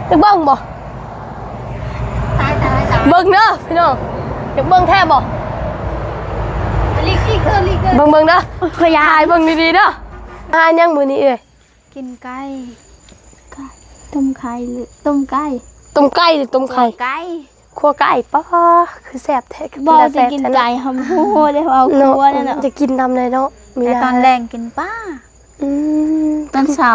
ຢາກເບິ່ງບໍ່? ຕາຍ ຕາຍ ຕາຍ ເບິ່ງເດີພີ່ນ້ອງ ຢາກເບິ່ງແທ້ບໍ່? ຫຼີກ ຫຼີກເດີ ຫຼີກເດີ ເບິ່ງ ເບິ່ງເດີ ຂ້ອຍຢ້ານ ຖ່າຍເບິ່ງດີໆເດີ. ອາຫານຫຍັງມື້ນີ້ເອີຍ? ກິນໄກ່ ຕົ້ມໄຂ່ ຕົ້ມໄກ່ ຕົ້ມໄກ່ ຫຼືຕົ້ມໄຂ່? ໄກ່ ຂົ້ວໄກ່. ປ້າ ຄືແຊບແທ້ ຄືເປັນຕາແຊບແທ້ເນາະ. ບໍ່ໄດ້ກິນໄກ່ ຫອມໂຫ ໄດ້ເອົາ ເນາະ ຂົ້ວແດ່ເນາະ. ຈະກິນນຳໃດເນາະ ມື້ ແຕ່ຕອນແລງກິນປາ ອືມ ຕອນເຊົ້າ.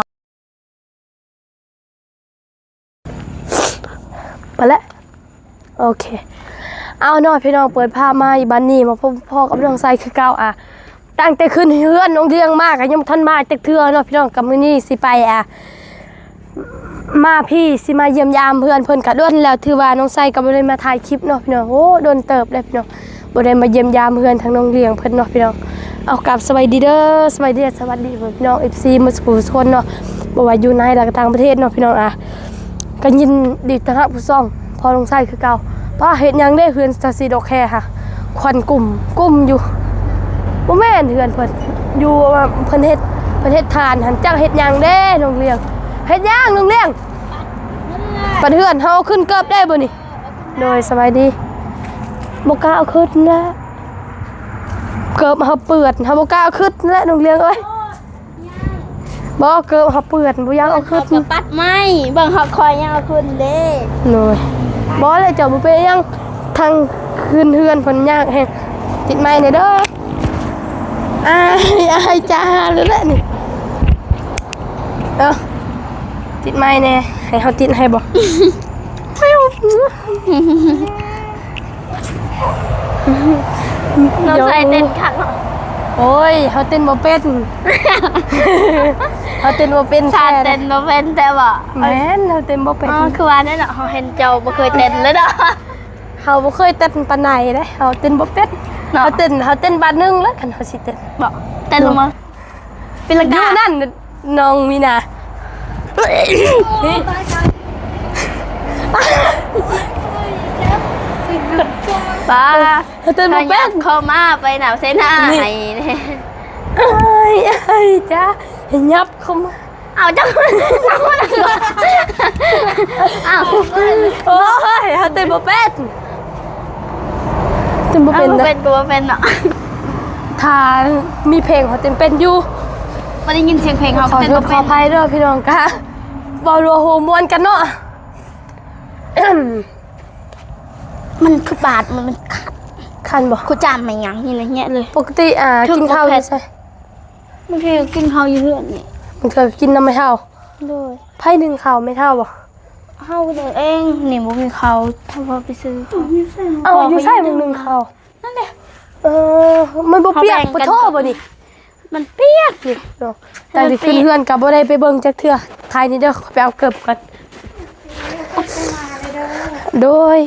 ໄປແລ້ວ ໂອເຄ. ເອົາເນາະພີ່ນ້ອງ ເປີດພາບມາອີກບັດນີ້ ມາພົບພໍ້ກັບນ້ອງໄຊຄືເກົ່າ. ອາ ຕັ້ງແຕ່ຂຶ້ນເຮືອນນ້ອງລຽງມາກໍຍັງບໍ່ທັນມາຈັກເທື່ອເນາະພີ່ນ້ອງ. ກໍມື້ນີ້ຊິໄປ ອາ ມາພີ້ ຊິມາຢ້ຽມຢາມເຮືອນເພິ່ນ ກໍດົນແລ້ວ ຖືວ່ານ້ອງໄຊກໍບໍ່ໄດ້ມາຖ່າຍຄລິບເນາະພີ່ນ້ອງ. ໂອ້ ດົນເຕີບແລ້ວພີ່ນ້ອງ ບໍ່ໄດ້ມາຢ້ຽມຢາມເຮືອນທາງນ້ອງລຽງເພິ່ນເນາະພີ່ນ້ອງ. ເອົາ ກາບສະບາຍດີເດີ ສະບາຍດີ ສະຫວັດດີພີ່ນ້ອງ ເອັຟຊີ ໝົດສູ່ທຸກຄົນເນາະ ບໍ່ວ່າຢູ່ໃນ ແລະ ກໍຕ່າງປະເທດເນາະພີ່ນ້ອງ. ອາ ກໍຍິນດີຕ້ອນຮັບສູ່ຊ່ອງພໍ່ນ້ອງໄຊຄືເກົ່າ. ປ້າ ເຮັດຫຍັງເດ້ ເຮືອນສາວສີດອກແຄຫະ ຄວັນກຸ້ມກຸ້ມຢູ່. ບໍ່ແມ່ນເຮືອນເພິ່ນ ຢູ່ ເພິ່ນເຮັດ ເພິ່ນເຮັດຖ່ານຫັ້ນ. ຈັກເຮັດຫຍັງເດ້ນ້ອງລຽງ ເຮັດຫຍັງນ້ອງລຽງ? ປັດເຮືອນ ເຮົາເອົາຂຶ້ນເກີບໄດ້ບໍ່ນີ້? ໂດຍ ສະບາຍດີ. ບໍ່ກ້າເອົາຂຶ້ນແຫຼະ ເກີບເຮົາເປື້ອນ ເຮົາບໍ່ກ້າເອົາຂຶ້ນແຫຼະນ້ອງລຽງເອີຍ. ບໍ່ ເກີບເຮົາເປື້ອນ ບໍ່ຢາກເອົາຂຶ້ນ. ເພິ່ນກໍປັດໄມ້ ເບິ່ງເຮົາຄ່ອຍຍັງເອົາຂຶ້ນເດ້. ໂດຍ ບໍ່ແຫຼະ ເຈົ້າບໍ່ເປັນຫຍັງ ທາງຂຶ້ນເຮືອນເພິ່ນຍາກແຮງ. ຕິດໄມ້ແດ່ເດີ ອ້າຍ ອ້າຍຈ້າ ແລ້ວແຫຼະນີ້. ເອີ ຕິດໄມ້ແດ່ ໃຫ້ເຮົາຕິດໃຫ້ບໍ່? ນ້ອງໄຊເຕັ້ນຄັກເນາະ. ໂອ້ຍ ເຮົາເຕັ້ນບໍ່ເປັນ ເຮົາເຕັ້ນບໍ່ເປັນແທ້. ເຕັ້ນບໍ່ເປັນແທ້ບໍ່? ແມ່ນ ເຮົາເຕັ້ນບໍ່ເປັນ. ອໍ ຄືວ່າແນ່ເນາະ ເຮົາເຫັນເຈົ້າບໍ່ເຄີຍເຕັ້ນເລີຍເນາະ. ເຮົາບໍ່ເຄີຍເຕັ້ນປານໃດເດ້ ເຮົາເຕັ້ນບໍ່ເປັນເນາະ. ເຮົາເຕັ້ນ ເຮົາເຕັ້ນບາດໜຶ່ງແລ້ວ ຄັນເຮົາຊິເຕັ້ນ. ບອກ ເຕັ້ນລົງມາ. ຕີນລັງກາ ຢູ່ນັ້ນ ນ້ອງມີນາ. ປ້າ ເຮົາເຕັ້ນບໍ່ເປັນ. ເຂົ້າມາໄປໜາວເສນາ ນີ້ ໃຫ້ ອ້າຍ ອ້າຍຈ້າ ຫຍັບເຂົ້າມາ. ເອົາ ເຈົ້າ ເອົາ ໂອ້ຍ ເຮົາເຕັ້ນບໍ່ເປັນ ເຕັ້ນບໍ່ເປັນ ເອີ ເນາະ ເປັນກໍບໍ່ເປັນເນາະ. ຖ້າມີເພງເຮົາເຕັ້ນເປັນຢູ່. ບໍ່ໄດ້ຍິນສຽງເພງເຮົາກໍເຕັ້ນບໍ່ເປັນ. ຂໍໂທດຂໍອະໄພເດີພີ່ນ້ອງ ກະເວົ້າລົວໂຮມ່ວນກັນເນາະ. ມັນຄືບາດ ມັນ ມັນຄັນ ຄັນບໍ່? ຄືຈາມມາຫຍັງນີ້ລະແຍະເລີຍ. ປົກກະຕິ ອ່າ ກິນເຂົ້າຢູ່ໃສ? ບາງທີກໍກິນເຂົ້າຢູ່ເຮືອນນີ້ ບາງເທື່ອກໍກິນນຳແມ່ເຖົ້າ. ໂດຍ. ໃຜໜຶ້ງເຂົ້າ ແມ່ເຖົ້າບໍ່? ເຮົາໜຶ້ງເອງ. ນີ້ບໍ່ມີເຂົ້າ ເຮົາພໍໄປຊື້ເຂົ້າ. ເອົ້າ ຢູ່ໃສ ເອົ້າ ຢູ່ໃສ ມັນໜຶ້ງເຂົ້າ? ນັ້ນແຫຼະ. ເອີ ມັນບໍ່ປຽກ ບໍ່ທໍບໍ່ນີ້? ມັນປຽກຢູ່ເນາະ. ຕັ້ງແຕ່ຂຶ້ນເຮືອນກໍບໍ່ໄດ້ໄປເບິ່ງຈັກເທື່ອ. ຖ່າຍນີ້ເດີ ຂໍໄປເອົາເກີບກ່ອນ. ໂດຍ.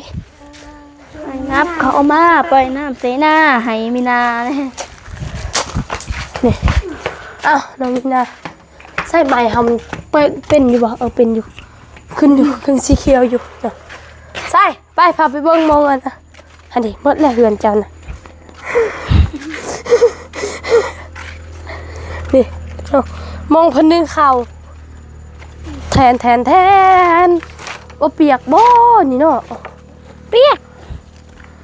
ໄປນັບເຂົ້າມາ ປ່ອຍນ້ຳເສນາໃຫ້ມີນາແດ່. ນີ້ ອ້າວ ນ້ອງມີນາ ໃສ່ໄມ້ເຮົາມັນເປັນ ເປັນຢູ່ບໍ່? ເອີ ເປັນຢູ່ ຂຶ້ນຢູ່ ຂຶ້ນສີຂຽວຢູ່ເນາະ. ໃສ່ ໄປ ພາໄປເບິ່ງໝ່ອງອັນນະ ຫັ້ນເດ ໝົດແລ້ວເຮືອນເຈົ້ານະ. ນີ້ເນາະ ໝ່ອງເພິ່ນໜຶ້ງເຂົ້າ. ແທນ ແທນ ແທນ ບໍ່ປຽກບໍ່ນີ້ເນາະ? ປຽກ.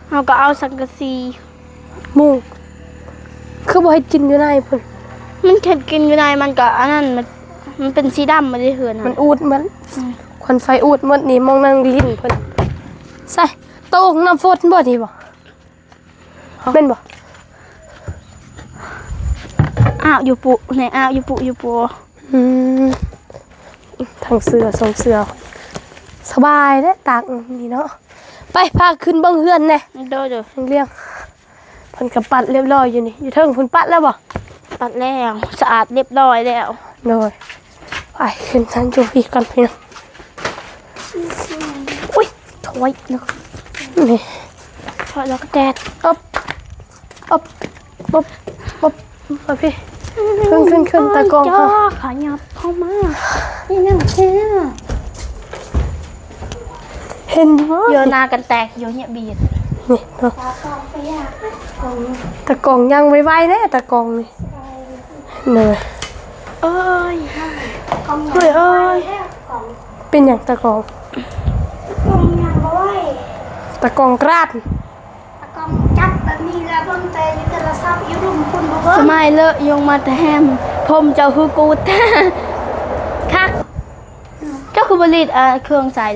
ເຮົາກໍເອົາສັງກະສີມຸງ. ຄືບໍ່ເຮັດກິນຢູ່ໃນພຸ້ນ? ມັນເຮັດກິນຢູ່ໃນ ມັນກໍອັນນັ້ນ ມັນ ມັນເປັນສີດຳໝົດເດ້ເຮືອນ. ມັນອູດໝົດ. ອືມ. ຄວັນໄຟອູດໝົດນີ້ ໝ່ອງນັ່ງຫຼິ້ນເພິ່ນ. ໃສ່ ໂຕກນ້ຳຝົນບໍ່ນີ້ບໍ່? ແມ່ນບໍ່? ອ້າວ ຢູ່ປຸ ແນ່ ອ້າວ ຢູ່ປຸ ຢູ່ປຸ. ອືມ ທັງເສື້ອ ຊົງເສື້ອ ສະບາຍເດ້ ຕາກນີ້ເນາະ. ໄປ ພາຂຶ້ນເບິ່ງເຮືອນແດ່. ໂດຍ ໂດຍ. ລຽງ ເພິ່ນກໍປັດລຽບລ້ອຍຢູ່ນີ້ ຢູ່ເທິງເພິ່ນປັດແລ້ວບໍ່? ປັດແລ້ວ ສະອາດລຽບລ້ອຍແລ້ວ. ໂດຍ. ໄປ ຂຶ້ນທາງຢູ່ພີ້ກ່ອນພີ່ນ້ອງ. ອຸ້ຍ ຖອຍເນາະ ນີ້ ຖອຍແລ້ວກໍແຕກ. ອອບ ອອບ ປຶບ ປຶບ ມາພີ້ ຂຶ້ນ ຂຶ້ນ ຂຶ້ນ ຕາກ້ອງ ເຈົ້າ ເຮົາ ຂະຫຍັບເຂົ້າມາ ນີ້ນະ ເຫັນບໍ່? ໂຍນາກັນແຕກ ໂຍເຍບຽດ ນີ້ເນາະ. ຕາກ້ອງຍ່າງໄວໆແດ່ ຕາກ້ອງນີ້. ເດີ ໂອ້ຍ ໂອ້ຍ ໂອ້ຍ. ເປັນຫຍັງຕາກອງ? ຕາກອງຫຍັງບໍ່ໄຫວ. ຕາກອງກຣາດ. ຕາກອງຈັບແບບນີ້ແລ້ວເບິ່ງແຕ່ຢູ່ໂທລະສັບຢູ່ລຸ່ມພຸ້ນບໍ່ເບິ່ງ. ສະໄໝເລີຍົງມາແຕ່ແຮມ ຜົມເຈົ້າຄືກູດແທ້. ຄັກ. ເຈົ້າຄືບໍ່ລີດ ເອີ ເຄື່ອງໃສ່?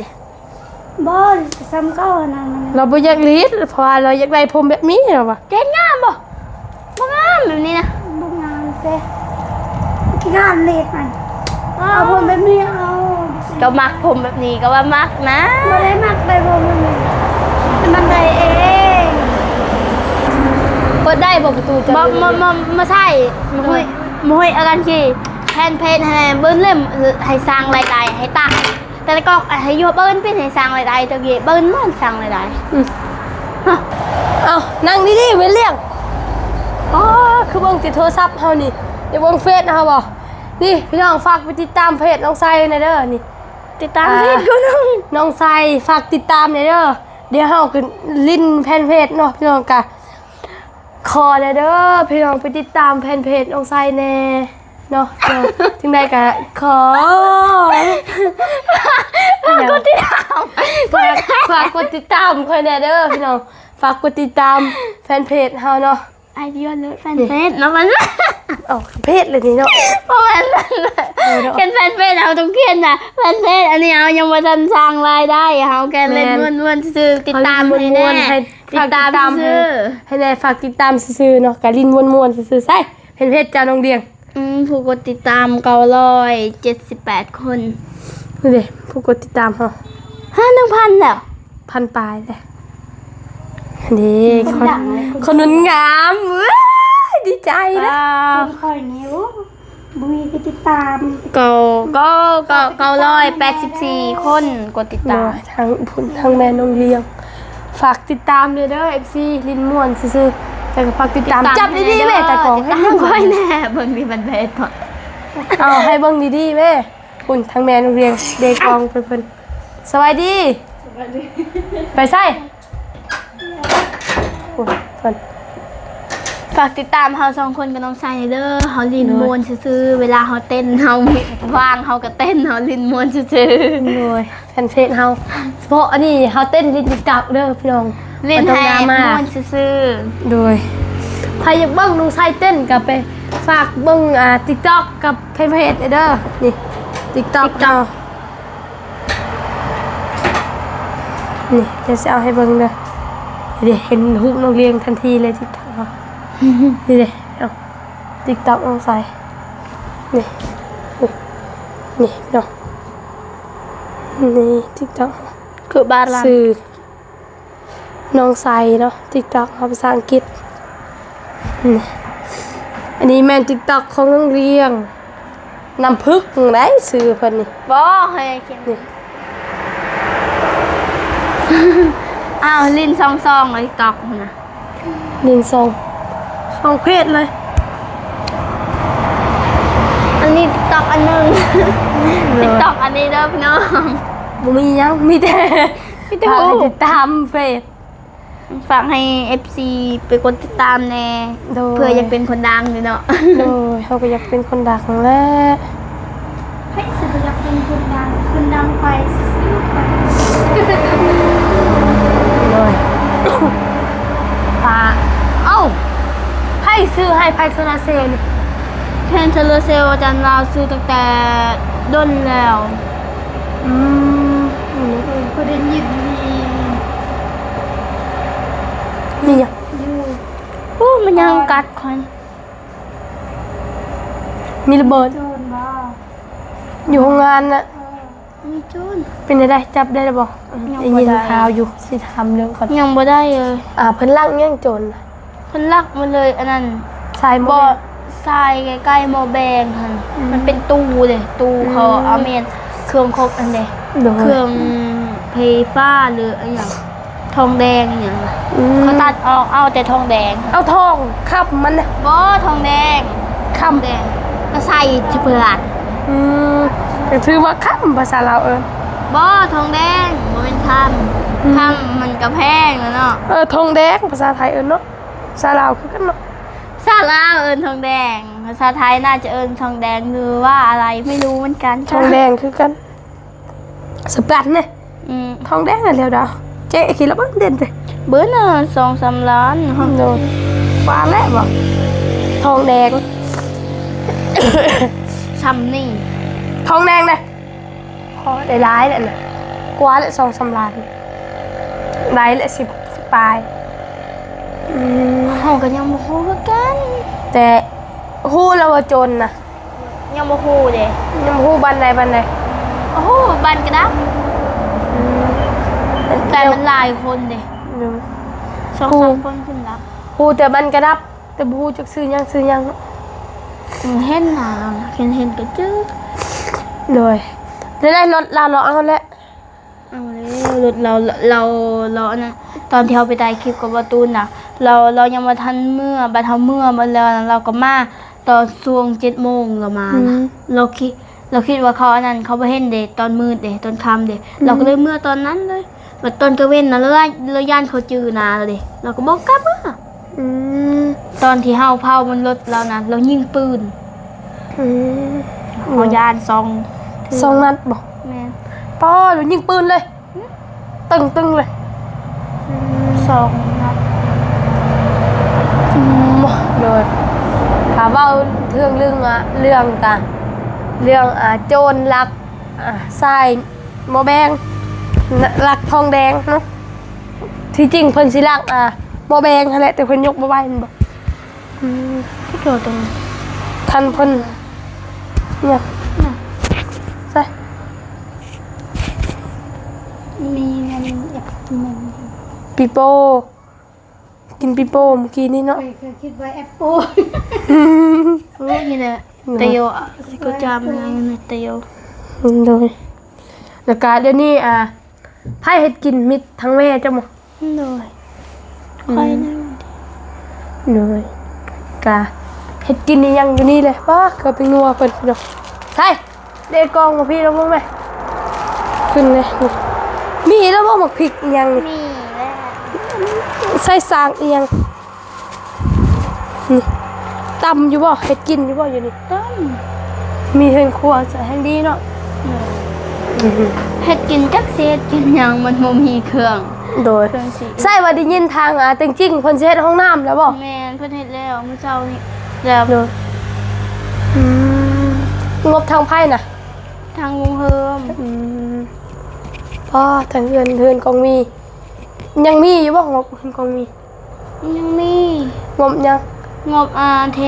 ບໍ່ ຊ່ຳເກົ່າອັນນັ້ນ. ລາວບໍ່ຢາກລີດ ເພາະວ່າລາວຢາກໄດ້ຜົມແບບນີ້ ລາວວ່າ. ເຮັດງາມບໍ່? ບໍ່ງາມແບບນີ້ນະ. ບໍ່ງາມເດ້. ຂີ້ຄ້ານລີດມັນ. ເອົາຜົມແບບນີ້ເອົາ. ເຈົ້າມັກຜົມແບບນີ້ກໍວ່າມັກນະ. ບໍ່ໄດ້ມັກໄດ້ຜົມແບບນີ້. ມັນໄດ້ເອງ. ເປີດໄດ້ບໍ່ປະຕູ? ເຈົ້າບໍ່ ບໍ່ ບໍ່ ບໍ່ໃຊ້. ໂອ້ຍ ໂອ້ຍ ອາການຂີ້ ແພນເພຈໃຫ້ເບິ່ງເຫຼັ້ມ ໃຫ້ສ້າງລາຍໄດ້ ໃຫ້ຕັ້ງ ແຕ່ລະກອກໃຫ້ຢູ່ເບິ່ງປິ່ນ ໃຫ້ສ້າງລາຍໄດ້ ຕະກີ້ເບິ່ງມັນສ້າງລາຍໄດ້. ອືມ ເອົ້າ ນັ່ງດີໆ ແມ່ນລ້ຽງ. ອໍ ຄືເບິ່ງແຕ່ໂທລະສັບເຮົານີ້ ຢາກເບິ່ງເຟສເຮົາບໍ່? ນີ້ພີ່ນ້ອງ ຝາກໄປຕິດຕາມເພຈນ້ອງໄຊແດ່ເດີ ນີ້ ຕິດຕາມເພຈ ອ່າ ຂອງນ້ອງ ນ້ອງໄຊ ຝາກຕິດຕາມແດ່ເດີ. ດຽວເຮົາກໍຫຼິ້ນແພນເພຈເນາະ ພີ່ນ້ອງກະ ຂໍແດ່ເດີ ພີ່ນ້ອງໄປຕິດຕາມແຟນເພຈນ້ອງໄຊແດ່ເນາະ. ຈັ່ງໃດກໍຂໍ ຝາກກົດຕິດຕາມ ຝາກ ຝາກກົດຕິດຕາມຂ້ອຍແດ່ເດີພີ່ນ້ອງ ຝາກກົດຕິດຕາມແຟນເພຈເຮົາເນາະ. ອ້າຍ ດຽວເລີຍ ແຟນເພຈເນາະ ມັນ ເອົ້າ ເພຈເລີຍນີ້ເນາະ ບໍ່ແມ່ນ ເອີເນາະ ຂຽນແຟນເພຈ ເຮົາຕ້ອງຂຽນນະ ແຟນເພຈ ອັນນີ້ເຮົາຍັງບໍ່ທັນສ້າງລາຍໄດ້ ເຮົາແຄ່ຫຼິ້ນມ່ວນໆຊື່ໆ ຕິດຕາມໃຫ້ແດ່ ຕິດຕາມຊື່ໆ ໃຫ້ແດ່ ຝາກຕິດຕາມຊື່ໆເນາະ ກະຫຼິ້ນມ່ວນໆຊື່ໆ. ໃສ່ແຟນເພຈເຈົ້າ ນ້ອງດຽງ. ອືມ ຜູ້ກົດຕິດຕາມເກົ້າຮ້ອຍເຈັດສິບແປດຄົນ. ນີ້ເດ້ ຜູ້ກົດຕິດຕາມເຮົາ ຮະ ໜຶ່ງພັນແລ້ວ ພັນປາຍແລ້ວ. ນີ້ ຄົນ ຄົນງາມ ເອີຍ ດີໃຈນະ ຄົນຂ້ອຍນີ້ ໂອ້ ບໍ່ມີຜູ້ຕິດຕາມ ເກົ້າ ເກົ້າ ເກົ້າ ເກົ້າຮ້ອຍແປດສິບສີ່ຄົນກົດຕິດຕາມ. ທັງພຸ້ນ ທັງແມ່ນ້ອງລຽງ ຝາກຕິດຕາມແດ່ເດີ ເອັຟຊີ ຫຼິ້ນມ່ວນຊື່ໆ ແຕ່ກໍຝາກຕິດຕາມ ຕິດຕາມ ຈັບດີໆແມ່ ຕາກອງ ໃຫ້ ຕິດຕາມຂ້ອຍແດ່ ເບິ່ງດີມັນເປັນ ເອົາ ໃຫ້ເບິ່ງດີໆແມ່. ພຸ້ນ ທັງແມ່ນ້ອງລຽງ ເດກອງເພິ່ນ ເພິ່ນ ສະບາຍດີ ສະບາຍດີ ໄປໃສ? ພຸ້ນ ເພິ່ນ ຝາກຕິດຕາມເຮົາສອງຄົນກັບນ້ອງໄຊແດ່ເດີ ເຮົາຫຼິ້ນ ໂດຍ ມ່ວນຊື່ໆ ເວລາເຮົາເຕັ້ນ ເຮົາວ່າງເຮົາກໍເຕັ້ນ ເຮົາຫຼິ້ນມ່ວນຊື່ໆ. ໂດຍ ແຟນເພຈເຮົາ ສະເພາະອັນນີ້ເຮົາເຕັ້ນຫຼິ້ນຕິກຕັອກເດີພີ່ນ້ອງ ຫຼິ້ນໃຫ້ມ່ວນຊື່ໆ. ໂດຍ ໃຜຢາກເບິ່ງນ້ອງໄຊເຕັ້ນກໍໄປຝາກເບິ່ງ ອ່າ ຕິກຕັອກກັບແຟນເພຈເດີ ນີ້ ຕິກຕັອກ ຕິກຕັອກ ເຮົາ ນີ້ ດຽວຊິເອົາໃຫ້ເບິ່ງເດີ ເດ ເຫັນຮູບນ້ອງລຽງທັນທີເລີຍ ຕິກຕັອກເຮົາ ນີ້ເດ ເອົາ ຕິກຕັອກນ້ອງໄຊ ນີ້ ນີ້ ນີ້ເນາະ ນີ້ຕິກຕັອກ ຄືບາດລານ ຊື່ນ້ອງໄຊເນາະ ຕິກຕັອກເຮົາພາສາອັງກິດ ນີ້ ອັນນີ້ແມ່ນຕິກຕັອກຂອງນ້ອງລຽງ ນ້ຳຜຶກໄດ໋ຊື່ເພິ່ນນີ້ ບໍ່ ເຮີ້ຍ ນີ້ ອ້າວ ຫຼິ້ນສອງຊ່ອງເລີຍ ຕິກຕັອກນະ ໜຶ່ງ ສອງ ສອງເພຈເລີຍ ອັນນີ້ຕິກຕັອກອັນໜຶ່ງ ຕິກຕັອກອັນນີ້ເດີພີ່ນ້ອງ ບໍ່ມີຫຍັງ ມີແຕ່ ມີແຕ່ ຝາກໃຫ້ຕິດຕາມເພຈ ຝາກໃຫ້ເອັຟຊີໄປກົດຕິດຕາມແດ່ ໂດຍ ເພື່ອຢາກເປັນຄົນດັງເດີເນາະ ໂດຍ ເຮົາກໍຢາກເປັນຄົນດັງແຫຼະ ໃຜຊິບໍ່ຢາກເປັນຄົນດັງ ຄົນດັງໄປຊື່ໆ ໂດຍ ປາ ເອົ້າ ໃຜຊື້ໃຫ້ ແຜງໂຊລາເຊວນີ້ ແຜງໂຊລາເຊວ ອາຈານລາວຊື້ຕັ້ງແຕ່ດົນແລ້ວ ອືມ ອືມ ເອີ ເຄີຍໄດ້ຍິນມີ ມີຫຍັງ ຢູ່ ໂອ້ ມັນຍັງກັດຂ້ອຍ ມີລະເບີດ ໂຈນບໍ່ ຢູ່ໂຮງງານນະ ເອີ ມີໂຈນ ເປັນຈັ່ງໃດ ຈັບໄດ້ແລ້ວບໍ່? ຍັງບໍ່ໄດ້ ໄດ້ຍິນຂ່າວຢູ່ ຊິຖາມເລື່ອງກ່ອນ ຍັງບໍ່ໄດ້ເລີຍ ອ່າ ເພິ່ນລັກຫຍັງໂຈນນະ? ເພິ່ນລັກໝົດເລີຍ ອັນນັ້ນ ສາຍໝໍ້ແບງ ສາຍໃກ້ໆໝໍ້ແບງຫັ້ນ ອືມ ມັນເປັນຕູ້ເດ້ ຕູ້ເຂົາ ອືມ ເອົາແມ່ນເຄື່ອງຄົບຫັ້ນເດ້ ໂດຍ ເຄື່ອງໄຟຟ້າ ຫຼື ອີຫຍັງ ທອງແດງອີຫຍັງນະ ອືມ ເຂົາຕັດອອກ ເອົາແຕ່ທອງແດງ ເອົາທອງຄຳມັນນະ ບໍ່ ທອງແດງ ຄຳ ທອງແດງ ກໍໃສ່ທີ່ເພື່ອນ ອືມ ກໍຖືວ່າຄຳ ພາສາລາວເອີ້ນ ບໍ່ ທອງແດງ ບໍ່ແມ່ນຄຳ ອືມ ຄຳມັນກໍແພງແລ້ວເນາະ ເອີ ທອງແດງ ພາສາໄທເອີ້ນເນາະ ພາສາລາວຄືກັນເນາະ ພາສາລາວເອີ້ນທອງແດງ ພາສາໄທໜ້າຈະເອີ້ນທອງແດງ ຫຼືວ່າອະໄລ ໄມ່ຮູ້ເໝືອນກັນ ທອງແດງຄືກັນ ສະກັດນະ ອືມ ທອງແດງຫັ້ນແຫຼະດອກ ເຈະກິນລະເບິ່ງເດັ່ນເດ ເບິດນະ ສອງສາມລ້ານ ໂດຍ ວ່າແລ້ວບໍ່ ທອງແດງ ຊ່ຳນີ້ ທອງແດງເດ້ ພໍໄດ້ຫຼາຍແລ້ວນະ ກວ່າແລ້ວ ສອງສາມລ້ານ ໄດ້ແລ້ວ ສິບ ສິບປາຍ ອືມ ເຮົາກໍຍັງບໍ່ຮູ້ຄືກັນ ແຕ່ຮູ້ແລ້ວວ່າໂຈນນະ ຍັງບໍ່ຮູ້ເດ້ ຍັງບໍ່ຮູ້ບ້ານໃດບ້ານໃດ ຮູ້ບ້ານກະດັບ ອືມ ແຕ່ມັນຫຼາຍຄົນເດ້ ສອງສາມຄົນຂຶ້ນດັບ ຮູ້ແຕ່ບ້ານກະດັບ ແຕ່ບໍ່ຮູ້ຈັກຊື່ຫຍັງຊື່ຫຍັງເນາະ ເຫັນໜ້າ ເຫັນ ເຫັນກໍຈື່ ໂດຍ ໄດ້ ໄດ້ລົດລາວເນາະ ເອົາແຫຼະ ເອົາແລ້ວລົດລາວ ລາວ ລາວອັນນັ້ນ ຕອນທີ່ເຮົາໄປຖ່າຍຄລິບກັບບ່າວຕູນນະ ລາວ ລາວຍັງບໍ່ທັນເມືອ ບັດເຮົາເມືອໝົດແລ້ວນະ ລາວກໍມາຕອນຊ່ວງເຈັດໂມງລາວມານະ ອືມ ລາວຄິດ ລາວຄິດວ່າເຂົາອັນນັ້ນ ເຂົາບໍ່ເຫັນເດ້ ຕອນມືດເດ້ ຕອນຄ່ຳເດ້ ອືມ ລາວກໍເລີຍເມືອຕອນນັ້ນເລີຍ ບັດຕອນກາງເວັນນະ ລາວ ລາວຢ້ານເຂົາຈື່ໜ້າລາວເດ້ ລາວກໍບໍ່ກັບມາ ອືມ ຕອນທີ່ເຮົາເຝົ້າມັນລົດລາວນະ ລາວຍິງປືນ ອືມ ເຮົາຢ້ານສອງ ສອງນັດບໍ່ ແມ່ນ ປ້າ ລາວຍິງປືນເລີຍ ຕຶ້ງໆ ເລີຍ ອືມ ສອງນັດ ອືມ ໂດຍ ຖ້າເວົ້າເຖິງເລື່ອງ ອາ ເລື່ອງການ ເລື່ອງ ອາ ໂຈນລັກ ອາ ສາຍໝໍ້ແບງ ນະ ລັກທອງແດງເນາະ ທີ່ຈິງເພິ່ນຊິລັກ ອາ ໝໍ້ແບງຫັ້ນແຫຼະ ແຕ່ເພິ່ນຍົກບໍ່ໄຫວແມ່ນບໍ່? ອືມ ທີ່ເກີດຕົງ ຄັນເພິ່ນ ຫຍັງ ໃສ່ ມີເງິນຢາກກິນ ປີໂປ້ ກິນປີໂປ້ມື້ກີ້ນີ້ເນາະ ຂ້ອຍ ຂ້ອຍຄິດວ່າແອັບໂປ້ ໂອ້ ນີ້ແຫຼະ ໂດຍ ຕະໂຍ ຊິໂກຈາມ ແມ່ນຕະໂຍ ໂດຍ ແລ້ວກະດຽວນີ້ ອ່າ ໃຜເຮັດກິນ ມິດທັງແມ່ເຈົ້າບໍ່? ໂດຍ ອືມ ຂ້ອຍນັ້ນ ໂດຍ ກະເຮັດກິນອີ່ຫຍັງຢູ່ນີ້ແຫຼະ ວ້າ ເກືອບເປັນງົວເພິ່ນເນາະ ໃສ່ ເດກອງມາພີ້ລະເບິ່ງແມ ຂຶ້ນເລີຍ ມີລະບໍ່ໝາກພິກອີ່ຫຍັງນີ້? ມີແລ້ວ ໃສ່ສາກອີ່ຫຍັງ? ນີ້ ຕຳຢູ່ບໍ່? ເຮັດກິນຢູ່ບໍ່ຢູ່ນີ້? ຕຳ ມີເຮືອນຄົວຊະແຮ່ງດີເນາະ ໂດຍ ອືຮຶ ເຮັດກິນຈັກຊິເຮັດກິນຫຍັງ ມັນບໍ່ມີເຄື່ອງ ໂດຍ ເຄື່ອງຊິ ໃສ່ວ່າໄດ້ຍິນທາງ ອ່າ ເຕັງຈິງເພິ່ນຊິເຮັດຫ້ອງນ້ຳແລ້ວບໍ່? ແມ່ນ ເພິ່ນເຮັດແລ້ວມື້ເຊົ້ານີ້ແລ້ວ ໂດຍ ອືມ ງົບທາງໃຜນະ? ທາງວົງເຮີມ ອືມ ອໍ ທາງເຮືອນ ເຮືອນກອງມີ ຍັງມີຢູ່ບໍ່ງົບເຮືອນກອງມີ? ຍັງມີ ງົບຫຍັງ? ງົບ ອ່າ ເທ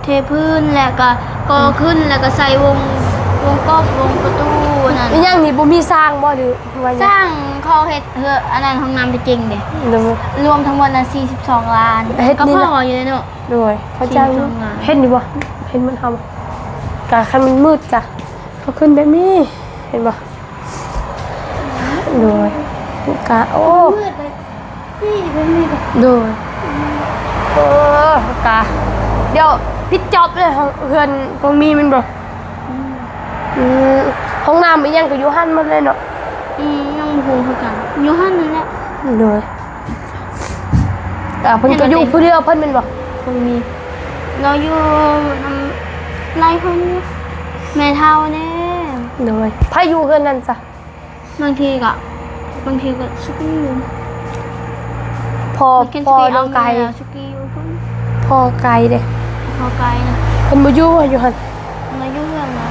ເທພື້ນ ແລ້ວກະກໍ່ຂຶ້ນ ແລ້ວກະໃສ່ວົງ ວົງກອບ ວົງປະຕູນັ້ນ ອີ່ຫຍັງນີ້ ບໍ່ມີສ້າງບໍ່ ຫຼືວ່າຫຍັງ? ສ້າງ ເຂົາເຮັດເຮືອ ອັນນັ້ນ ຫ້ອງນ້ຳໄປຈິງເດ້ ໂດຍ ລວມທັງໝົດນະ ສີ່ສິບສອງລ້ານ ເຮັດ ກໍພໍຢູ່ເດເນາະ ໂດຍ ເຂົາຈ້າງຢູ່ ສີ່ສິບສອງລ້ານ ເຫັນຢູ່ບໍ່? ເຫັນມັນເຮົາ ກະຄັນມັນມືດກະ ເຮົາຂຶ້ນແບບນີ້ ເຫັນບໍ່? ໂດຍ ກະ ໂອ້ ມືດເລີຍ ນີ້ແບບນີ້ເດ້ ໂດຍ ເອີ ກະ ດຽວປິດຈອບເລີຍ ເຮືອນກອງມີແມ່ນບໍ່? ອືມ ອືມ ຫ້ອງນ້ຳອີ່ຫຍັງກະຢູ່ຫັ້ນໝົດເລີຍເນາະ ອືມ ຍັງບໍ່ຮູ້ຄືກັນ ຢູ່ຫັ້ນນັ້ນແຫຼະ ໂດຍ ກະເພິ່ນກະຢູ່ຜູ້ດຽວເພິ່ນແມ່ນບໍ່? ເພິ່ນມີ ລາວຢູ່ນຳຫຼາຍຄົນຢູ່ ແມ່ເຖົ້າແດ່ ໂດຍ ໃຜຢູ່ເຮືອນນັ້ນຊະ? ບາງທີກໍ ບາງທີກໍສຸກີຢູ່ ພໍ່ ພໍ່ນ້ອງໄກ່ ສຸກີຢູ່ພຸ້ນ ພໍ່ໄກ່ເດ້ ພໍ່ໄກ່ນະ ເພິ່ນບໍ່ຢູ່ບໍ່ ຢູ່ຫັ້ນ ມາຢູ່ເຮືອນນະ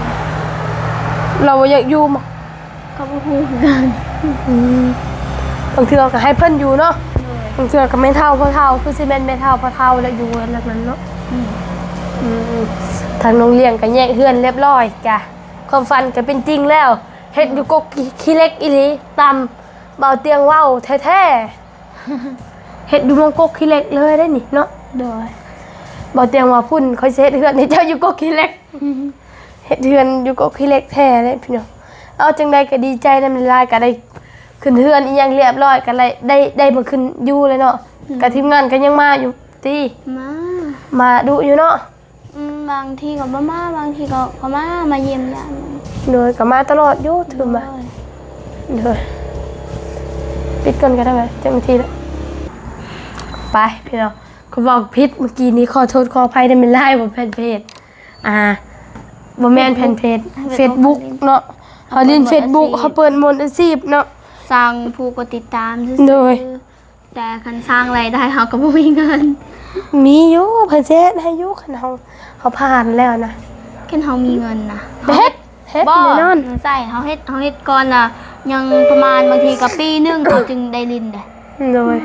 ລາວບໍ່ຢາກຢູ່ບໍ່? ກໍບໍ່ຮູ້ຄືກັນ ອືມ ບາງເທື່ອກໍໃຫ້ເພິ່ນຢູ່ເນາະ ໂດຍ ບາງເທື່ອກໍແມ່ເຖົ້າພໍ່ເຖົ້າ ຄືຊິແມ່ນແມ່ເຖົ້າພໍ່ເຖົ້າແຫຼະ ຢູ່ເຮືອນຫຼັງນັ້ນເນາະ ອືມ ອືມ ທາງນ້ອງລ້ຽງກໍແຍກເຮືອນລຽບລ້ອຍ ກະຄວາມຝັນກໍເປັນຈິງແລ້ວ ເຮັດຢູ່ກົກຂີ້ເຫຼັກອີ່ຫຼີ ຕາມບ່າວຕຽງເວົ້າແທ້ໆ ເຮັດຢູ່ໝ່ອງກົກຂີ້ເຫຼັກເລີຍເດ້ນີ້ເນາະ ໂດຍ ບ່າວຕຽງວ່າ ພຸ້ນ ຂ້ອຍຊິເຮັດເຮືອນໃຫ້ເຈົ້າຢູ່ກົກຂີ້ເຫຼັກ ເຮັດເຮືອນຢູ່ກົກຂີ້ເຫຼັກແທ້ເດ້ພີ່ນ້ອງ ເອົາ ຈັ່ງໃດກໍດີໃຈນຳຫຼາຍໆ ກໍໄດ້ຂຶ້ນເຮືອນອີ່ຫຍັງລຽບລ້ອຍ ກໍໄດ້ ໄດ້ ໄດ້ມາຂຶ້ນຢູ່ແລ້ວເນາະ ອືມ ກໍທີມງານກໍຍັງມາຢູ່ຕິ ມາ ມາດຸຢູ່ເນາະ ອືມ ບາງທີກໍບໍ່ມາ ບາງທີກໍ ກໍມາ ມາຢ້ຽມຢາມ ໂດຍ ກໍມາຕະຫຼອດຢູ່ ຖືມາ ໂດຍ ໂດຍ ປິດກ່ອນກໍໄດ້ ເຈົ້າໜ້າທີ່ແລ້ວ ໄປພີ່ນ້ອງ ກໍເວົ້າຜິດເມື່ອກີ້ນີ້ ຂໍໂທດຂໍອະໄພນຳຫຼາຍໆ ບໍ່ແມ່ນເພຈ ອ່າ ບໍ່ແມ່ນແຟນເພຈ ເຟສບຸກເນາະ ເຮົາຫຼິ້ນເຟສບຸກ ເຮົາເປີດໝົດອາຊີບເນາະ ສ້າງຜູ້ກົດຕິດຕາມຊື່ໆ ໂດຍ ແຕ່ຄັນສ້າງລາຍໄດ້ເຮົາກໍບໍ່ມີເງິນ. ມີຢູ່ ເພິ່ນຊິເຮັດໃຫ້ຢູ່ ຄັນເຮົາ ເຮົາຜ່ານແລ້ວນະ ຄັນເຮົາມີເງິນນະ ເຮັດ ເຮັດ ບໍ່ ແນ່ນອນ ໃຊ່ ເຮົາເຮັດ ເຮົາເຮັດກ່ອນນະ ຍັງປະມານບາງທີກໍປີໜຶ່ງ ເຮົາຈຶ່ງໄດ້ຫຼິ້ນເດ້. ໂດຍ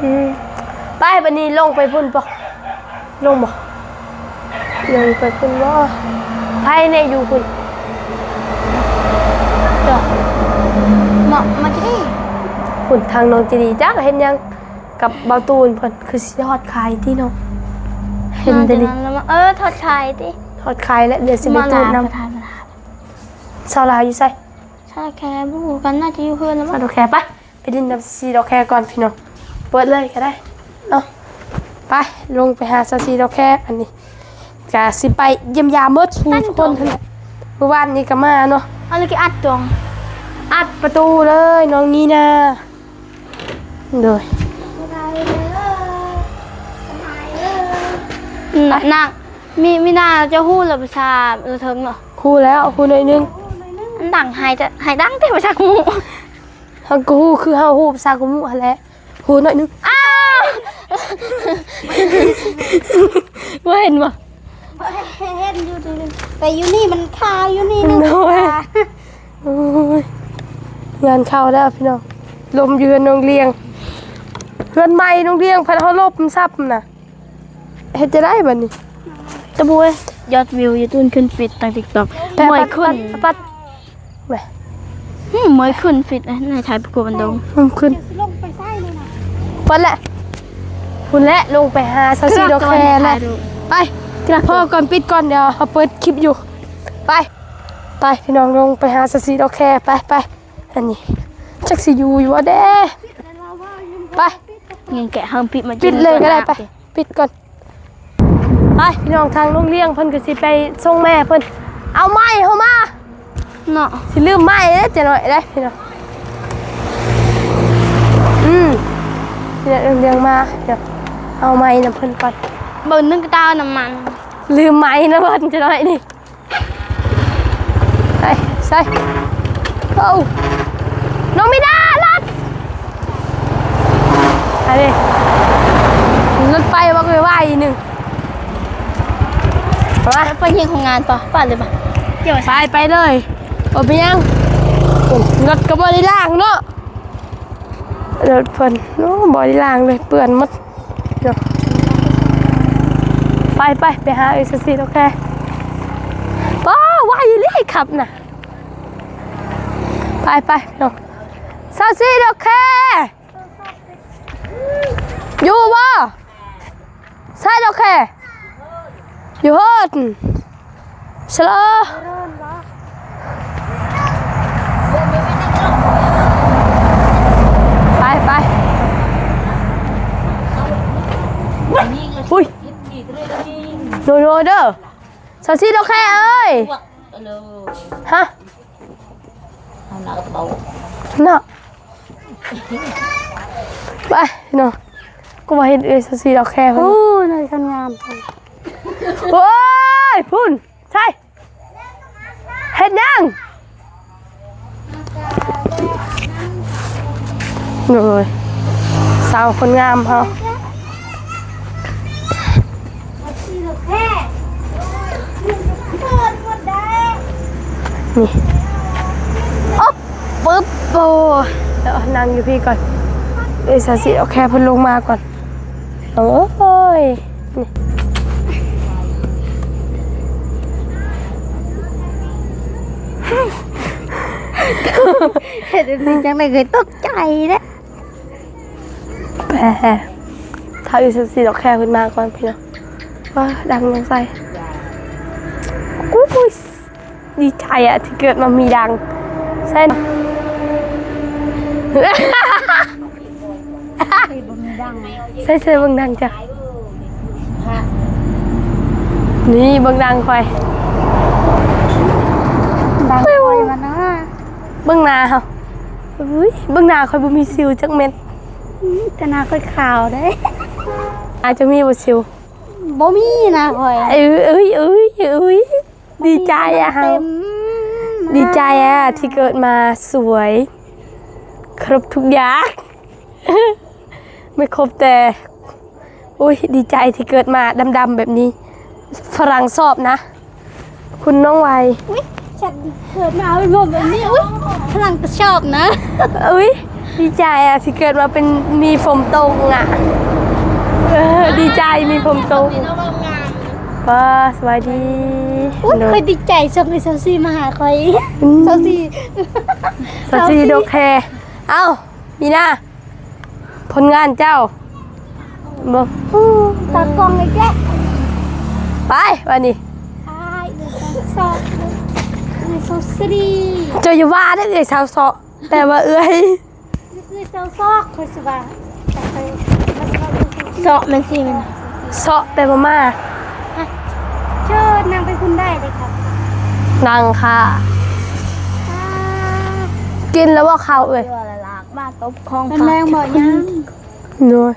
ອືມ ໄປ ບາດນີ້ລົງໄປພຸ້ນບໍ່? ລົງບໍ່? ລົງໄປພຸ້ນບໍ່? ໃຜແນ່ຢູ່ພຸ້ນ? ເຈົ້າ ມາ ມາທີ່ນີ້ ພຸ້ນ ທາງນ້ອງຈີດີ ຈັກເຮັດຫຍັງກັບບ່າວຕູນເພິ່ນ ຄືຊິທອດຂາຍຕິເນາະ. ເຫັນແຕ່ນີ້ ເອີ ທອດຂາຍຕິ ທອດຂາຍແລ້ວ ດຽວຊິໄປຕູດນຳ. ສາວລາວຢູ່ໃສ? ສາວແຄ ບໍ່ຮູ້ຄືກັນ ໜ້າຈະຢູ່ເຮືອນແລ້ວ ສາວແຄ ໄປ ໄປຫຼິ້ນນຳຊີດອກແຄກ່ອນພີ່ນ້ອງ ເປີດເລີຍກໍໄດ້. ເອົາ ໄປ ລົງໄປຫາຊາວຊີດອກແຄ ອັນນີ້ກະຊິໄປຢ້ຽມຢາມໝົດທຸກຄົນຫັ້ນແຫຼະ ມື້ວານນີ້ກໍມາເນາະ. ອັດປະຕູເລີຍ ນ້ອງນີນາ. ໂດຍ ນາງ ມີ ມີໜ້າເຈົ້າຮູ້ລະພາສາລະເທິງເນາະ? ຮູ້ແລ້ວ ຮູ້ໜ້ອຍໜຶ່ງ. ອັນດັງ ໃຫ້ ໃຫ້ດັງແຕ່ພາສາກູ ເຮົາກໍຮູ້ ຄືເຮົາຮູ້ພາສາກູມຸຫັ້ນແຫຼະ ຮູ້ໜ້ອຍໜຶ່ງ. ອ້າວ ບໍ່ເຫັນບໍ່? ເຫັນຢູ່ ແຕ່ຢູ່ນີ້ມັນຄາຢູ່ນີ້ໜຶ່ງ. ໂອ້ຍ ງານເຂົ້າແລ້ວພີ່ນ້ອງ ລົມຢູ່ເຮືອນນ້ອງລ້ຽງ ເຮືອນໃໝ່ນ້ອງລ້ຽງ ພັດເຮົາລົມຊັບນະ. ເຮັດຈັ່ງໃດບາດນີ້? ຕະບຸ້ຍ ຍອດວິວຢູ່ຕຸ້ນຂຶ້ນຟີດຕັ້ງຕິກຕັອກ ເມື່ອຍຂຶ້ນ ປັດ ຫືມ ເມື່ອຍຂຶ້ນຟີດໃນຖ່າຍປະກົວບັນດົງ ຫືມ ຂຶ້ນ ຊິລົງໄປໃສນີ້ນະ? ເປີດແຫຼະ ພຸ້ນແຫຼະ ລົງໄປຫາຊາວຊີດອກແຄແຫຼະ. ໄປ ພໍກ່ອນ ປິດກ່ອນ ດຽວເຮົາເປີດຄລິບຢູ່. ໄປ ໄປ ພີ່ນ້ອງ ລົງໄປຫາຊາວຊີດອກແຄ ໄປ ໄປ. ອັນນີ້ຈັກຊິຢູ່ຢູ່ບໍ່ເດ້. ໄປ ຍັງແກະເຮົາປິດມາ ປິດເລີຍກໍໄດ້ ໄປ ປິດກ່ອນ. ໄປ ພີ່ນ້ອງ ທາງນ້ອງລ້ຽງເພິ່ນກໍຊິໄປສົ່ງແມ່ເພິ່ນ ເອົາໄມ້ເຮົາມາເນາະ ຊິລືມໄມ້ເດ້ ຈະໜ້ອຍເດ້ພີ່ນ້ອງ. ອືມ ຊິໄດ້ນ້ອງລ້ຽງມາ ດຽວເອົາໄມ້ນຳເພິ່ນກ່ອນ. ເບິ່ງໜຶ່ງກະຕ່ານ້ຳມັນ ລືມໄມ້ນຳເພິ່ນ ຈະໜ້ອຍນີ້. ໄປ ໃສ່ ໂອ້ ນ້ອງມີນາ ລົດ ອັນນີ້ລົດໄປບັກໄວໆໜຶ່ງ. ໄປ ໄປເຮັດໂຮງງານຕໍ່ ປາດເລີຍປະ ໄປ ໄປເລີຍ ບໍ່ເປັນຫຍັງ. ໂອ້ ລົດກໍບໍ່ໄດ້ລ້າງເນາະ ລົດເພິ່ນ ໂອ້ ບໍ່ໄດ້ລ້າງເລີຍ ເປື້ອນໝົດ. ໄປ ໄປ ໄປຫາເອື້ອຍຊາວຊີດອກແຄ. ປ້າ ໄວອີ່ຫຼີຂັບນະ. ໄປ ໄປ ນ້ອງ ຊາວຊີດອກແຄ ຢູ່ບໍ່? ຊາວຊີດອກແຄ ຢູ່ເຮີ້ນ. ສະໂລ ໄປ ໄປ ອຸ້ຍ ໂນ ໂນເດີ ຊາວຊີດອກແຄເອີຍ. ຮະ ເອົາໜ້າກະເປົາ ເນາະ. ໄປເນາະ ກໍວ່າເຫັນເອື້ອຍຊາວຊີດອກແຄເພິ່ນ ໂອ້ຍ ນ້ອຍຄັນງາມ. ໂອ້ຍ ພຸ້ນ ໃຊ່ ເຮັດຫຍັງ? ໂອ້ຍ ສາວຄົນງາມເຮົາ. ນີ້ ໂອບ ປຶບ ໂອ້ ດຽວນັ່ງຢູ່ພີ້ກ່ອນ ເອີ ຊາວຊີດອກແຄເພິ່ນລົງມາກ່ອນ. ໂອ້ຍ ເຮັດແບບນີ້ຈັ່ງໃດເຄີຍຕົກໃຈເດ້. ແປ ຖ້າຢູ່ຊັ້ນຊີ້ດອກແຄເພິ່ນມາກ່ອນພີ່ນ້ອງ. ວ້າ ດັງຍັງໃສ່ ອຸ້ຍ ດີໃຈອະ ທີ່ເກີດມາມີດັງ. ໃສ່ ໃສ່ ໃສ່ເບິ່ງດັງຈ້ະ. ນີ້ເບິ່ງດັງຂ້ອຍ ດັງຂ້ອຍວ່ານະ. ເບິ່ງໜ້າເຮົາ ອຸ້ຍ ເບິ່ງໜ້າຂ້ອຍບໍ່ມີສິວຈັກເມັດ. ອືມ ແຕ່ໜ້າຂ້ອຍຂາວເດ້. ອາດຈະມີບໍ່ສິວ? ບໍ່ມີໜ້າຂ້ອຍ. ເອີຍ ເອີຍ ເອີຍ ເອີຍ ດີໃຈອະເຮົາ ເຕັມ ໜ້າ ດີໃຈອະ ທີ່ເກີດມາສວຍ ຄົບທຸກຢ່າງ ໄມ່ຄົບແຕ່ ໂອ້ຍ ດີໃຈທີ່ເກີດມາດຳໆແບບນີ້. ຝຣັ່ງຊອບນະ ຄຸນນ້ອງໄວ. ອຸ້ຍ ສັດເກີດມາເປັນແບບນີ້ ອຸ້ຍ ຝຣັ່ງກໍຊອບນະ. ອຸ້ຍ ດີໃຈອະ ທີ່ເກີດມາເປັນ ມີຜົມຕົງອະ. ເອີ ດີໃຈມີຜົມຕົງ. ປ້າ ສະບາຍດີ. ອຸ້ຍ ຂ້ອຍດີໃຈ ຊ່ອງເອື້ອຍຊາວສີ່ມາຫາຂ້ອຍ. ອືມ ຊາວສີ່ ຊາວສີ່ ຊາວສີ່ ດອກແຄ. ເອົ້າ ມີນາ ຜົນງານເຈົ້າ ເບິ່ງ ຕາກ້ອງອີກແລ້ວ. ໄປ ບາດນີ້ ອ້າຍ ເອື້ອຍຊາວສອງ ເອື້ອຍຊາວສີ່. ເຈົ້າຢ່າວ່າເດີ ເອື້ອຍຊາວສອງ ແປວ່າເອື້ອຍ ເອື້ອຍຊາວສອງ ຂ້ອຍຊິວ່າ ເຊາະແມ່ນຊິແມ່ນ ເຊາະແປວ່າມາ. ເຊີນ ນັ່ງໄປພຸ້ນໄດ້ເດ້ຄັບ ນັ່ງຄ່ະ. ອ່າ ກິນແລ້ວບໍ່ເຂົ້າເອີຍ? ມາຕົບຂອງ ເປັນແຮງບໍ່ຍັງ? ໂດຍ.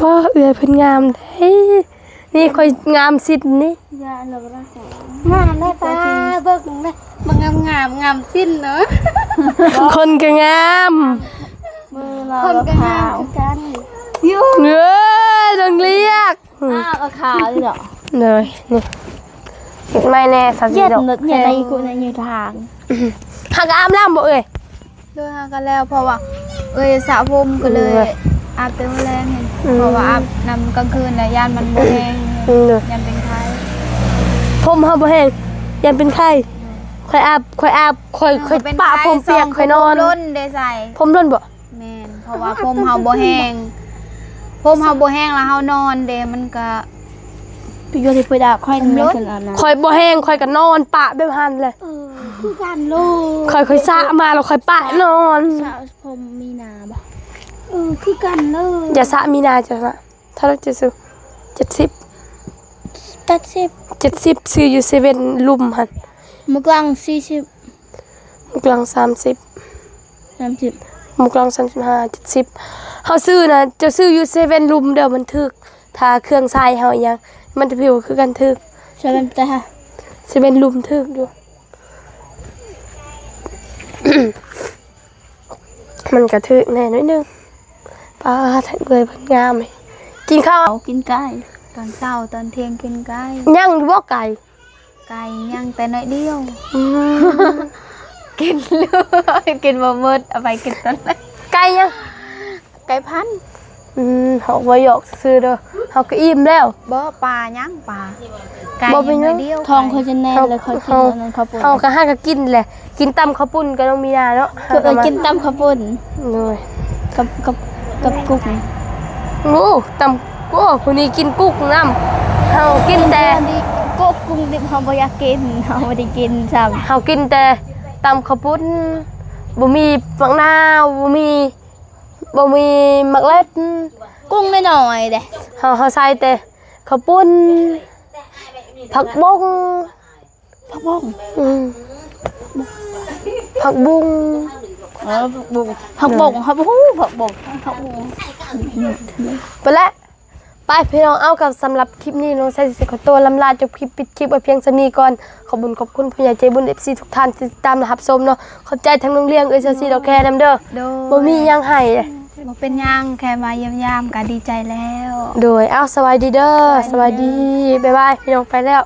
ປ້າ ເອື້ອຍເພິ່ນງາມເດ້ ນີ້ຂ້ອຍງາມສິ້ນນີ້. ງາມແລ້ວປ້າ ເບິ່ງແມ່ ມາງາມໆ ງາມສິ້ນເນາະ. ຄົນກໍງາມ ຄົນກໍງາມຄືກັນ. ເອີຍ ຕ້ອງລຽກ ອ້າວ ກໍຂາວຢູ່ດອກ. ໂດຍ ນີ້ ເຮັດໃໝ່ແດ່ ສາວສີດອກ. ເຮັດໃຫຍ່ກູໃນຢູ່ທາງ ຫາກອາບນ້ຳບໍ່ເອີຍ? ໂດຍ ຫາກໍແລ້ວ ເພາະວ່າເອື້ອຍສະຜົມກໍເລີຍ ເອີ ອາບແຕ່ມື້ແລງ. ອືມ ເພາະວ່າອາບນ້ຳກາງຄືນແລ້ວຢ້ານມັນບໍ່ແຫ້ງ. ອືມ ໂດຍ ຢ້ານເປັນໄຂ້. ຜົມເຮົາບໍ່ແຫ້ງ ຢ້ານເປັນໄຂ້. ອືມ ຂ້ອຍອາບ ຂ້ອຍອາບ ຂ້ອຍ ຂ້ອຍປະຜົມປຽກ ຂ້ອຍນອນ ຜົມຫຼົ່ນເດ້ໃສ່ ຜົມຫຼົ່ນບໍ່? ແມ່ນ ເພາະວ່າຜົມເຮົາບໍ່ແຫ້ງ ຜົມເຮົາບໍ່ແຫ້ງແລ້ວເຮົານອນເດ້ ມັນກະ ຢູ່ທີ່ເປີດອາບ ຂ້ອຍ ຂ້ອຍບໍ່ແຫ້ງ ຂ້ອຍກໍນອນປະແບບຫັ້ນແຫຼະ. ເອີ ຄືກັນເລີຍ. ຂ້ອຍ ຂ້ອຍສະມາແລ້ວຂ້ອຍປະນອນ. ສະຜົມມີນາບໍ່? ເອີ ຄືກັນເລີຍ. ຢ່າສະມີນາ ເຈົ້າສະ ເທົ່າໃດເຈົ້າຊື້? ເຈັດສິບ ເຈັດສິບ ເຈັດສິບ ຊື້ຢູ່ເຊເວັ່ນລຸ່ມຫັ້ນ. ໝົກລັງສີ່ສິບ ໝົກລັງສາມສິບ ສາມສິບ ໝົກລັງສາມສິບຫ້າ ເຈັດສິບ. ເຮົາຊື້ນະ ເຈົ້າຊື້ຢູ່ເຊເວັ່ນລຸ່ມເດີ ມັນຖືກ. ຖ້າເຄື່ອງໃຊ້ເຮົາອີ່ຫຍັງ ມັນຈະຜິວຄືກັນຖືກ. ເຊເວັ່ນແຕ່ ເຊເວັ່ນລຸ່ມຖືກຢູ່. ມັນກະຖືກແດ່ໜ້ອຍໜຶ່ງ. ປ້າ ທັງເອື້ອຍເພິ່ນງາມ. ກິນເຂົ້າ ເອົາກິນໄກ່ ຕອນເຊົ້າຕອນທ່ຽງກິນໄກ່. ຍັງຢູ່ບໍ່ໄກ່? ໄກ່ຍັງແຕ່ໜ້ອຍດຽວ. ອືມ ກິນເລີຍ ກິນບໍ່ໝົດ ເອົາໄປກິນຕອນ ໄກ່ຍັງ? ໄກ່ພັນ. ອືມ ເຮົາບໍ່ຢອກຊື່ໆເດີ ເຮົາກໍອີ່ມແລ້ວ. ບໍ່ ປາຍັງ ປາ ໄກ່ຍັງໜ້ອຍດຽວ. ທ້ອງຂ້ອຍຈະແໜ້ນແລ້ວ ຂ້ອຍກິນອັນນັ້ນ ເຂົ້າປຸ້ນ. ເຮົາກໍຫາກໍກິນແຫຼະ ກິນຕຳເຂົ້າປຸ້ນກັບນ້ອງມີນາເນາະ. ເອີ ກິນຕຳເຂົ້າປຸ້ນ. ໂດຍ. ກັບ ກັບ ກັບກຸ້ງ. ໂອ້ ຕຳ ໂອ້ ຜູ້ນີ້ກິນກຸ້ງນຳ. ເຮົາກິນແຕ່ ກຸ້ງດິບເຮົາບໍ່ຢາກກິນ ເຮົາບໍ່ໄດ້ກິນຊ້ຳ. ເຮົາກິນແຕ່ຕຳເຂົ້າປຸ້ນ ບໍ່ມີໝາກນາວ ບໍ່ມີ ບໍ່ມີໝາກເລັດ ກຸ້ງນ້ອຍໆເດ້. ເຮົາ ເຮົາໃສ່ແຕ່ເຂົ້າປຸ້ນ ຜັກບົ້ງ ຜັກບົ້ງ. ອືມ ຜັກບຸ້ງ. ເອີ ຜັກບຸ້ງ ຜັກບົ້ງ ເຮົາບໍ່ຮູ້ຜັກບົ້ງ ຜັກບຸ້ງ. ໄປແລ້ວ ໄປພີ່ນ້ອງ. ເອົາ ກໍສຳລັບຄລິບນີ້ ນ້ອງໄຊຊິຂໍຕົວລຳລາຈົບຄລິບ ປິດຄລິບໄວ້ພຽງສ່ຳນີ້ກ່ອນ. ຂອບບຸນຂອບຄຸນຜູ້ໃຫຍ່ໃຈບຸນ ເອັຟຊີ ທຸກທ່ານທີ່ຕິດຕາມ ແລະ ຮັບຊົມເນາະ. ຂອບໃຈທາງໂຮງຮຽນເອື້ອຍຊາວຊີດອກແຄນຳເດີ. ໂດຍ. ບໍ່ມີຫຍັງໃຫ້. ບໍ່ເປັນຫຍັງ ແຄ່ມາຢ້ຽມຢາມກໍດີໃຈແລ້ວ. ໂດຍ. ເອົາ ສະບາຍດີເດີ. ສະບາຍດີ. ສະບາຍດີ. ບາຍບາຍ ພີ່ນ້ອງ ໄປແລ້ວ.